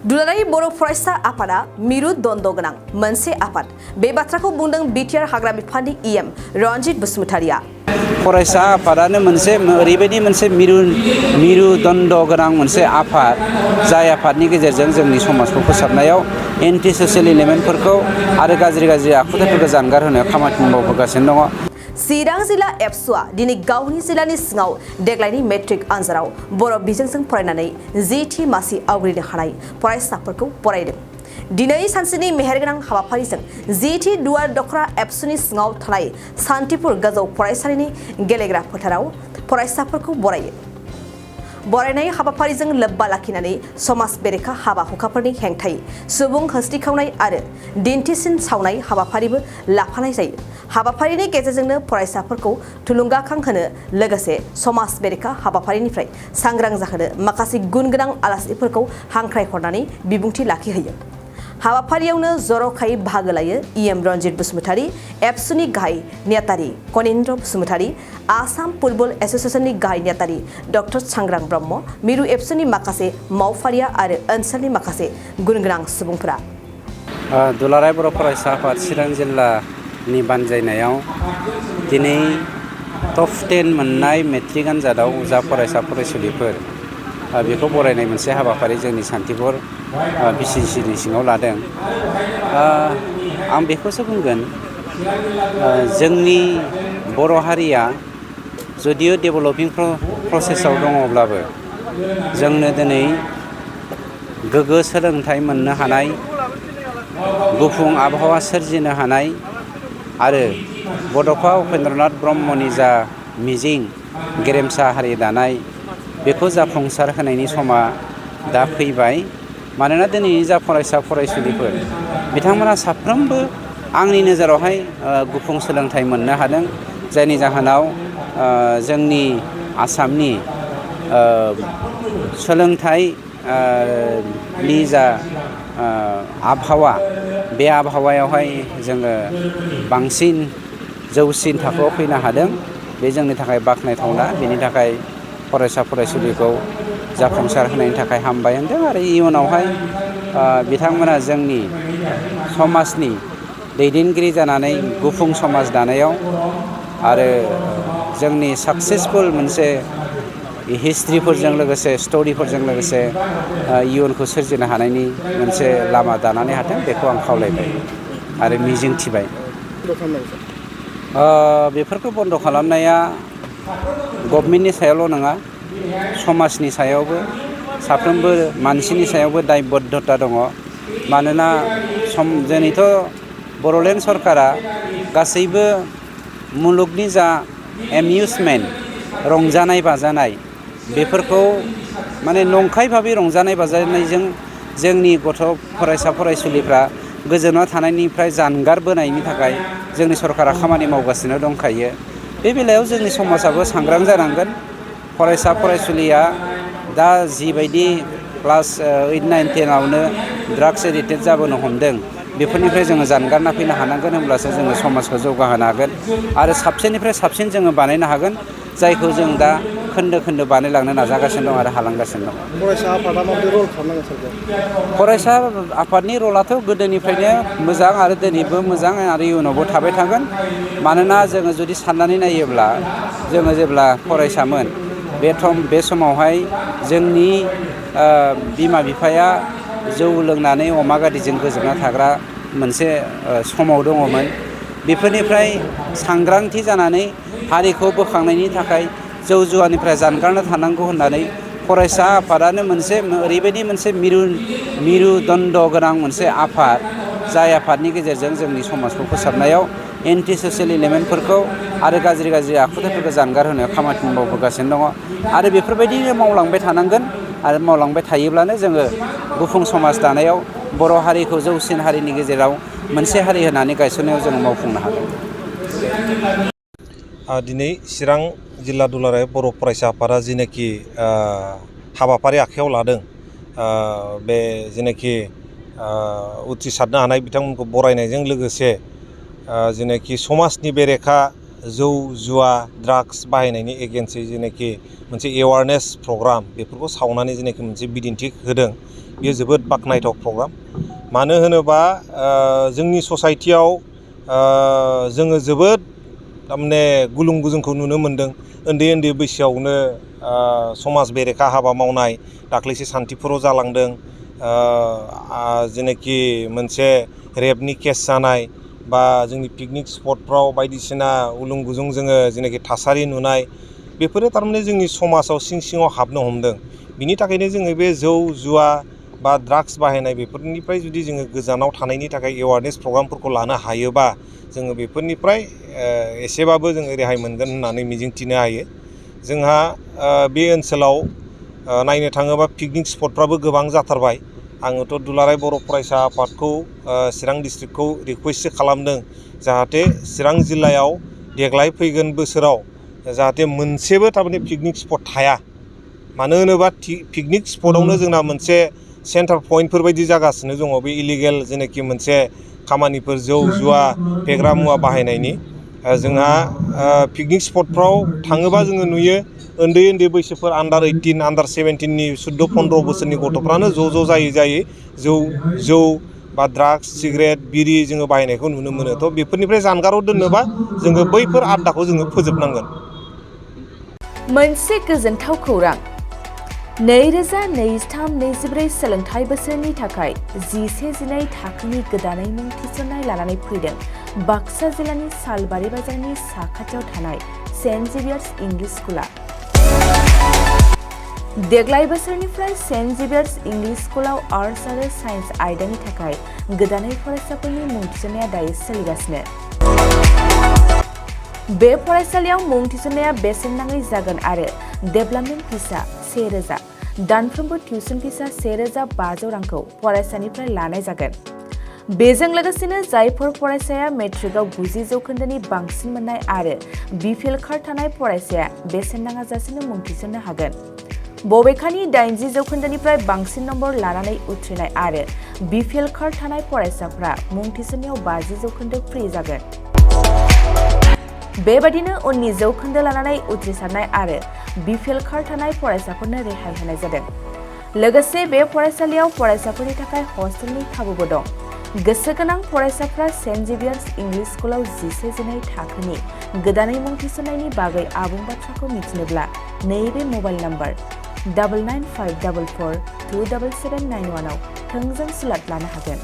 दुलाराय बर' फरायसा आफादा मिरु दन्द गोनां मोनसे आफाद बे बाथ्राखौ बुंदों बिटिआर हाग्रा बिफाननि इएम रनजित बसुमतारिया। फरायसा आफादानो ओरैबायदि मोनसे मिरु दन्द गोनां मोनसे आफाद जाय आफादनि गेजेरजों जोंनि समाजखौ फोसाबनायाव एन्टि ससियेल एलिमेन्टफोरखौ आरो गाज्रि आखुथायफोरखौ जानगार होनायाव खामानि मावबोगासिनो दङ। चिरां जिल्ला एबसुआ दिनै गावनि जिल्लानि सिङाव देग्लायनि मेट्रिक आनजादाव बर' बिजोंजों फरायनानै जिथि मासि आवग्रिनो हानाय फरायसाफोरखौ बरायदों। दिनै सानसेनि मेहेरगोनां हाबाफारिजों जिथि दुवार दखरा एबसुनि सिङाव थानाय सान्तिपुर गोजौ फरायसालिनि गेलेग्रा फोथाराव फरायसाफोरखौ बरायो। बरायनाय हाबाफारिजों लोब्बा लाखिनानै समाज बेरेखा हाबा हुखाफोरनि हेंथायै सुबुं होस्रिखावनाय आरो दिन्थिसिन सावनाय हाबाफारिबो लाफानाय जायो। हाबाफारिनि गेजेरजोंनो फरायसाफोरखौ थुलुंगाखांहोनो लोगोसे समाज बेरेखा हाबाफारिनिफ्राय सांग्रां जाहोनो माखासे गुन गोनां आलासिफोरखौ हांख्रायहरनानै बिबुंथि लाखिहोयो। हाबाफारियावनो जर'खायै बाहागो लायो इएम रनजित बसुमतारि, एबसुनि गाहाय नेहाथारि कनिन्द्र बसुमतारि, आसाम फुटबल एसोसिएशननि गाहाय नेहाथारि डक्टर सांग्रां ब्रह्म, मिरु एबसुनि माखासे मावफारिया आरो ओनसोलनि माखासे गुन गोनां सुबुंफोरा। दुलाराय बर' फरायसा आफाद चिरां जिल्लानि बानजायनायाव दिनै टप 10 मोननाय मेट्रिक आनजादाव जा फरायसा फरायसुलिफोर बेखौ बरायनाय मोनसे हाबाफारि जोंनि सान्तिपुर बिसिसिनि सिङाव लादों। आं बेखौसो बुंगोन, जोंनि बर' हारिया जुदियो डेभेलपिं प्रसेसआव दङब्लाबो जोंनो दिनै गोग्गो सोलोंथाइ मोननो हानाय, गुफुं आबहावा सोरजिनो हानाय आरो बड'फा उपेन्द्रनाथ ब्रह्मनि जा मिजिं गेरेमसा हारि दानाय बेखौ जाफुंसार होनायनि समा दा फैबाय। मानोना दिनैनि जा फरायसा फरायसुलिफोर बिथांमोना साफ्रोमबो आंनि नोजोरावहाय गुफुं सोलोंथाइ मोननो हादों, जायनि जाहोनाव जोंनि आसामनि सोलोंथाइनि जा आबहावा बे आबहावायावहाय जोङो बांसिन जौसिन थाखोआव फैनो हादों। बे जोंनि थाखाय बाख्नायथावना। बेनि थाखाय फरायसा फरायसुलिखौ जाफुंसार होनायनि थाखाय हामबाय होनदों आरो इयुनावहाय बिथांमोना जोंनि समाजनि दैदेनगिरि जानानै गुफुं समाज दानायाव आरो जोंनि साक्सेसफुल मोनसे हिस्ट्रिफोरजों लोगोसे स्ट'रिफोरजों लोगोसे इयुनखौ सोरजिनो हानायनि मोनसे लामा दानानै हाथों, बेखौ आं खावलायबाय आरो मिजिंथिबाय। बेफोरखौ बन्द' खालामनाया गभर्नमेन्टनि सायावल' नङा, समाजनि सायावबो साफ्रोमबो मानसिनि सायावबो दायबद्धता दङ। मानोना दिनैथ' बड'लेण्ड सरकारा गासैबो मुलुगनि जा एमिउजमेन्ट रंजानाय बाजानाय बेफोरखौ माने नंखाय भाबै रंजानाय बाजानायजों जोंनि गथ' फरायसा फरायसुलिफ्रा गोजानाव थानायनिफ्राय जानगारबोनायनि थाखाय जोंनि सरकारा खामानि मावगासिनो दंखायो। बे बेलायाव जोंनि समाजाबो सांग्रां जानांगोन। फरायसा फरायसुलिया दा जिबायदि क्लास 8, 9, 10आवनो ड्राग्स एडिक्टेड जाबोनो हमदों, बेफोरनिफ्राय जोङो जानगारना फैनो हानांगोन। होमब्लासो जोङो समाजखौ जौगाहोनो हागोन आरो साबसिननिफ्राय साबसिन जोङो बानायनो हागोन, जायखौ जों दा खोन्दो खोन्दो बानायलांनो नाजागासिनो दं आरो हालांगासिनो दं। फरायसा आफादा माबायदि रल खालामनांगोन सारखौ? फरायसा आफादनि रलाथ' गोदोनिफ्रायनो मोजां आरो दिनैबो मोजां आरो इयुनावबो थाबाय थागोन। मानोना जोङो जुदि साननानै नायोब्ला जोङो जेब्ला फरायसामोन बे समावहाय जोंनि बिमा बिफाया जौ लोंनानै अमा गादिजों गोजोबना थाग्रा मोनसे समाव दङमोन। बेफोरनिफ्राय सांग्रांथि जानानै हारिखौ बोखांनायनि थाखाय जौ जुवानिफ्राय जानगारना थानांगौ होननानै फरायसा आफादानो ओरैबायदि मोनसे मिरु दन्द गोनां मोनसे आफाद, जाय आफादनि गेजेरजों जोंनि समाजखौ फोसाबनायाव एन्टि ससियेल एलिमेन्टफोरखौ आरो गाज्रि आखुथायफोरखौ जानगार होनायाव खामानि मावबोगासिनो दङ आरो बेफोरबायदिनो मावलांबाय थानांगोन। आरो मावलांबाय थायोब्लानो जोङो गुफुं समाज दानायाव बर' हारिखौ जौसिन हारिनि गेजेराव मोनसे हारि होनानै गायसननायाव जोङो मावफुंनो हागोन। दिनै चिरां जिल्ला दुलाराय बर' फरायसा आफादा जिनाखि हाबाफारि आखायाव लादों, बे जेनाखि उथ्रिसारनो हानाय बिथांमोनखौ बरायनायजों लोगोसे जेनाखि समाजनि बेरेखा जौ जुवा ड्राग्स बाहायनायनि एगेन्स्टै जेनाखि मोनसे एवारनेस प्रग्राम बेफोरखौ सावनानै जेनाखि मोनसे बिदिन्थि होदों बेयो जोबोद बाख्नायथाव प्रग्राम। मानो होनोबा जोंनि ससाइटियाव जोङो जोबोद थारमाने गुलुं गुजुंखौ नुनो मोन्दों। उन्दै उन्दै बैसोआवनो समाज बेरेखा हाबा मावनाय दाख्लैसो सान्थिफुराव जालांदों। जेनाखि मोनसे रेपनि केस जानाय बा जोंनि पिकनिक स्पटफ्राव बायदिसिना उलुं गुजुं जोङो जेनाखि थासारि नुनाय बेफोरो थारमाने जोंनि समाजाव सिं सिङाव हाबनो हमदों। बिनि थाखायनो जोङो बे जौ जुवा बा ड्राग्स बाहायनाय बेफोरनिफ्राय जुदि जोङो गोजानाव थानायनि थाखाय एवारनेस प्रग्रामफोरखौ लानो हायोबा जोङो बेफोरनिफ्राय एसेबाबो जोङो रेहाय मोनगोन होननानै मिजिंथिनो हायो। जोंहा बे ओनसोलाव नायनो थाङोबा पिकनिक स्पटफ्राबो गोबां जाथारबाय। आङोथ' दुलाराय बर' फरायसा आफादखौ चिरां डिस्ट्रिक्टखौ रिकुवेस्ट खालामदों जाहाथे चिरां जिल्लायाव देग्लाय फैगोन बोसोराव जाहाथे मोनसेबो थारमाने पिकनिक स्पट थाया। मानो होनोबा पिकनिक स्पटआवनो जोंना मोनसे सेन्टार पइन्टफोर बायदि जागासिनो दङ बे इलिगेल जेनाखि मोनसे खामानिफोर जौ जुवा फेग्रा मुवा बाहायनायनि। जोंहा पिकनिक स्पटफ्राव थाङोबा जोङो नुयो उन्दै उन्दै बैसोफोर आन्डार 18 आन्डार 17नि 14-15 बोसोरनि गथ'फ्रानो ज' जायै जौ बा ड्राग्स सिगारेट बिरि जोङो बाहायनायखौ नुनो मोनो। थ' बेफोरनिफ्राय जानगाराव दोननोबा जोङो बैफोर आड्डाखौ जोङो फोजोबनांगोन। मोनसे गोजोनथाव खौरां 2023-24 सोलोंथाइ बोसोरनि थाखाय 11-12 थाखोनि गोदानै मुं थिसननाय लानानै फैदों बाक्सा जिल्लानि सालबारि बाजारनि साखाथियाव थानाय सेन्ट जेभियार्स इंलिश स्कुला। देग्लाय बोसोरनिफ्राय सेन्ट जेभियार्स इंलिश स्कुलाव आर्ट्स आरो साइन्स आयदानि थाखाय गोदानै फरायसाफोरनि मुं थिसननाया दायो सोलिगासिनो। बे फरायसालियाव मुं थिसननाया बेसेन नाङै जागोन आरो डेभेलपमेन्ट फिसा 1000, दानफ्रोमबो टिउसन फिसा 1500 रांखौ फरायसानिफ्राय लानाय जागोन। बेजों लोगोसेनो जायफोर फरायसाया मेट्रिकआव 90 जौखोन्दोनि बांसिन मोननाय आरो बिपिएल कार्ड थानाय फरायसाया बेसेन नाङाजासेनो मुं थिसननो हागोन। बबेखानि 80 जौखोन्दोनिफ्राय बांसिन नम्बर लानानै उथ्रिनाय आरो बिपिएल कार्ड थानाय फरायसाफ्रा मुं थिसननायाव 50 जौखोन्दो फ्रि जागोन। बेबादिनो उननि जौखोन्दो लानानै उथ्रिसारनाय आरो बिपिएल कार्ड थानाय फरायसाफोरनो रेहाय होनाय जादों। लोगोसे बे फरायसालियाव फरायसाफोरनि थाखाय हस्टेलनि खाबुबो दं। गोसो गोनां फरायसाफ्रा सेन्ट जेभियार्स इंलिश स्कुलाव 11-12 थाखोनि गोदानै मुं थिसननायनि बागै आबुं बाथ्राखौ मिथिनोब्ला नैबे मबाइल नम्बर 9954427791 आव थोंजों सुलाद लानो हागोन।